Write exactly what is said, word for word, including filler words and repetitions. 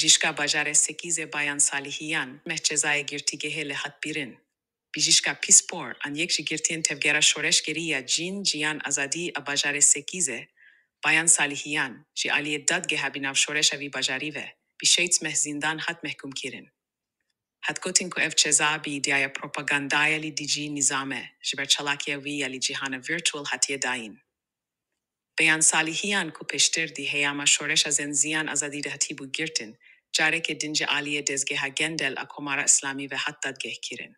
Bijîşka bajarê Sekîzê Bayan Salihiyan meh cezayê girtîgehê lê hat bîrin. Bijîşka pispor an yek ji girtiyên Tevgera Şoreşgerî ya Cîn Ciyan Azadî a bajarê Sekîzê, Bayan Salihiyan, ji aliyê dadgeha bi nav şoreşa vî bajarî ve bi şeşt meh zîndan hat mehkûmkirin. Hat gotin ku ev ceza bi îdiaya propagandaya li dijî nîzam e, ji ber çalakiya wî ya li cîhana virtual hatiye dayîn. Beyan Salihiyan ku pêştir di heyama şoreşa Zen Ziyan Azadî de hatîbû girtin, careke din ji aliyê dezgeha Gendel a Komara Îslamî ve hat dadgehkirin.